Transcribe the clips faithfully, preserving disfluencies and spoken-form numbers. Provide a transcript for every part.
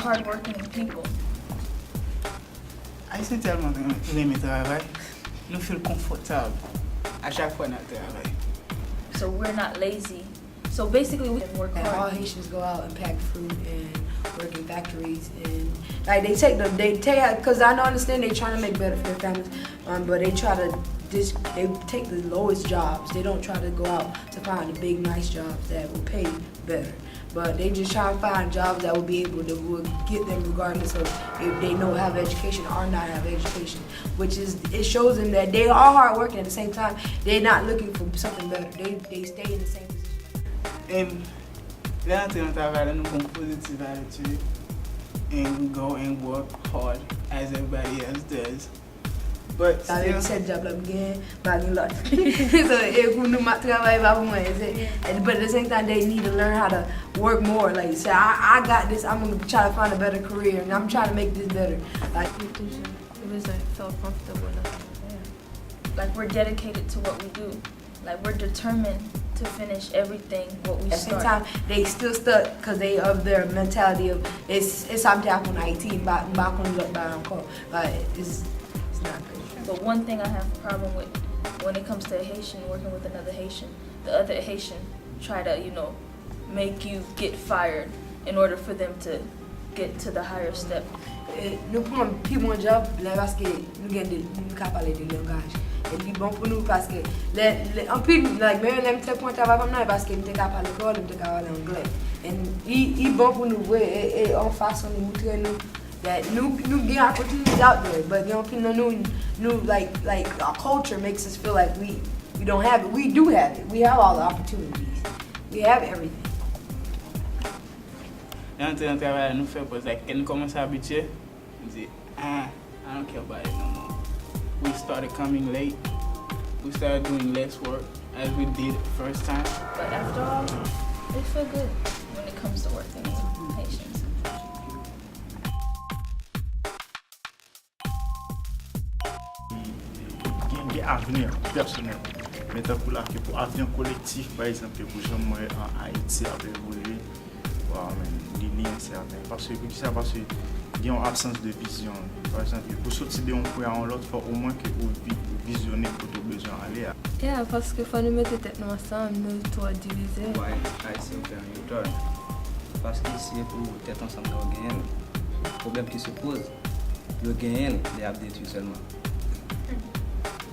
Hardworking people. Ayisyen tèlman renmen travay, nou feel konfòtab a chak fwa n al travay. So we're not lazy. So basically, we can work And all hard. Haitians go out and pack fruit and work in factories and like they take the they take because I know understand they trying to make better for their families, um, but they try to dis they take the lowest jobs. They don't try to go out to find the big nice jobs that will pay better. But they just try to find jobs that will be able to go get them regardless of if they know have education or not have education. Which is it shows them that they are hard working at the same time. They're not looking for something better. They they stay in the same position. And lè n antre nan travay la, nou gon positive attitude and we go and work hard as everybody else does. But Sa vle still, di sèl djab la m gen, m pa gen lòt. So e pou nou m ap travay pa pou mwen. Se- And but at the same time they need to learn how to work more. Like say I, I got this, I'm gonna try to find a better career and I'm trying to make this better. Like Yo toujou bezwen fè w comfortable nan sa w ap fè a. Like we're dedicated to what we do. Like we're determined to finish everything what we at the same start. Time they still stuck because they of their mentality of it's it's something happen in Haiti, m pa m pa konn lòt bagay ankò. But it's it's not good. But one thing I have a problem with when it comes to a Haitian working with another Haitian, the other Haitian try to, you know, make you get fired in order for them to get to the higher step. E, nou pran pi bon djòb lè paske nou gen de nou ka pale de langaj. E li bon pou nou paske lè lè anpil like menm lè m te pran travay pa m nan e paske m te ka pale kreyòl, m te ka pale anglè. And li li bon pou nou vre e e yon fason li moutre nou that nou nou gen opportunities out there, but gen anpil nan nou nou like like our culture makes us feel like we we don't have it. We do have it. We have all the opportunities. We have everything. Lè n antre nan travay la, nou fè pòz la, kè n kòmanse abitye, n di, ah, I don't care about it no more. We started coming late. We started doing less work as we did first time. But after all, it feel good when it comes to working with Haitians. Gen gen avni pèsonèl. Men tankou la ke pou avni kolektif, pa egzanp, ke pou jan m wè an Ayiti ap evolye, waw, men, li li ensèten. Paske, poukisa? Paske gen yon absans de vizyon. Pa egzanp, pou soti de yon pwen a yon lòt, fò omwen ke ou vi- ou vizyone kote ou bezwen ale a. Yeah, paske fò nou mete tèt nou ansanm, nou twò divize. Why Ayisyen fè yon U-turn? Paske se pou tèt ansanm nan yo genyen l. Pwoblèm ki se poze, yo genyen l, lè y ap detwi sèlman.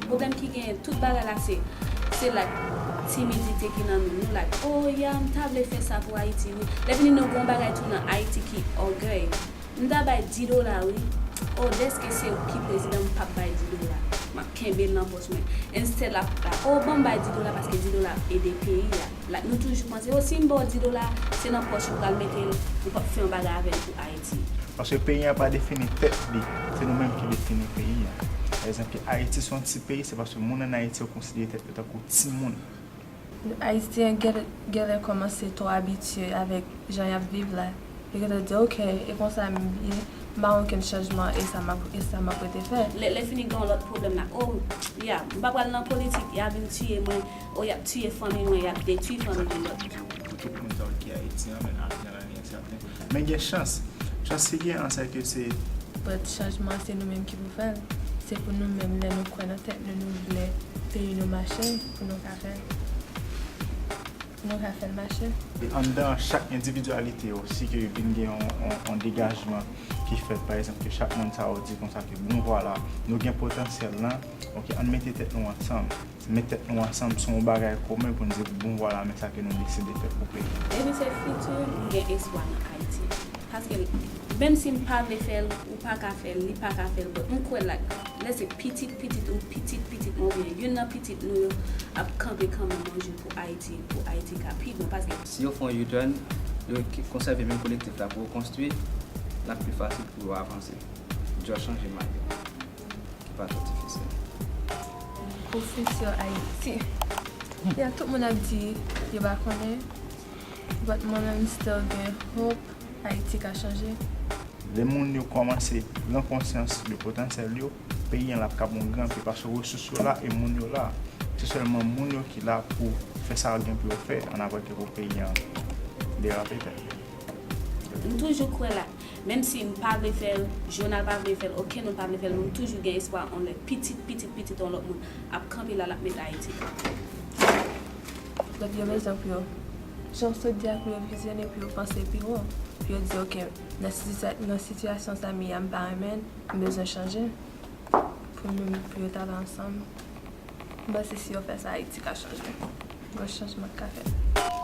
Pwoblèm ki genyen, tout bagay la se se like timidite ki nan nou. Nou like, oh yeah, m ta vle fè sa pou Ayiti wi. Lè fini nou gon bagay tou nan Ayiti ki ògèy. M ta bay di dola wi. Oh, dèske se ou ki prezidan, m p ap bay di dola. M ap kenbe l nan pòch mwen. Instead la, oh, ban m bay di dola paske di dola ap ede peyi a. Like, nou toujou panse, oh, si m ba w di dola, se nan pòch ou pral mete l, ou p ap fè yon bagay avè l pou Ayiti. Paske peyi an pa defini tèt li, se nou menm ki defini peyi an. Pa egzanp, Ayiti se yon ti peyi, se paske moun ann Ayiti yo konsidere tèt yo tankou timoun. Ayisyen gen- genlè kòmanse twò abitye avèk jan y ap viv la. Yo gentan di, ok, e konsa m ye, m pa gen okenn chanjman, e sa m ap, e sa m ap rete fè. Lè, lè fini gen yon lòt pwoblèm la. Oh, yeah, m pa pral nan politik, y a vin tiye mwen, oh, y ap tiye fanmi mwen, y ap detwi fanmi yon lòt. Pou tout moun sa yo ki Ayiti an, men avni an li ensèten. Men gen chans. Chans ki gen an, se ke se But chanjman se nou menm ki pou fè l. Se pou nou menm, lè nou kwè nan tèt nou, nou vle peyi nou mache, pou nou ka fè l. Pou nou ka fè l mache. E anndan chak endividyalite yo, si ke vin gen yon, yon, yon degajman ki fèt, pa egzanp, ke chak moun sa yo di konsa ke bon vwala, nou gen potansyèl lan, ok, ann mete tèt nou ansanm. Met tèt nou ansanm sou yon bagay komen pou n di bon vwala, men sa ke nou deside fè pou peyi. Depi se fiti, m gen espwa nan Ayiti. Paske menm si m pa vle fè l, ou pa ka fè l, li pa ka fè l, but m kwè like, lè se pitit pitit ou pitit pitit mwen oubyen youn nan pitit nou yo ap kanpe kanmenm yon jou pou Ayiti, pou Ayiti ka pi bon. Paske Si yo fè yon U-turn, yo ki- konsève menm kolektif la pou yo konstwi, l ap pi fasil pou yo avanse. Just chanje may yo, ki pa twò difisil. Pou future Ayiti. Yeah, tout moun ap di yo pa konnen, but mwen menm still gen hope Ayiti ka chanje. Lè moun yo kòmanse pran konsyans de potansyèl yo, peyi an l ap ka bon gran pye paske resous yo la e moun yo la. Se sèlman moun yo ki la pou fè sa yo gen pou yo fè, annapre ke pou peyi an derape tèt li. M toujou kwè la, Menm si m pa vle fè l, Jonal pa vle fè l, okenn moun pa vle fè l, nou toujou gen espwa yon lè pitit, pitit, pitit yon lòt moun ap kanpe la, l ap met Ayiti kanpe. Donk, yo bezwen pou yo, jan w sot di a, pou yo vizyone, pou yo panse pi wo, pou yo di, "Ok, nan sitiyasyon sa m ye a, m pa renmen l, m bezwen chanje." Pou nou, pou yo t ale ansanm. M panse si yo fè sa, Ayiti ka chanje. Gwo chanjman k ka fèt.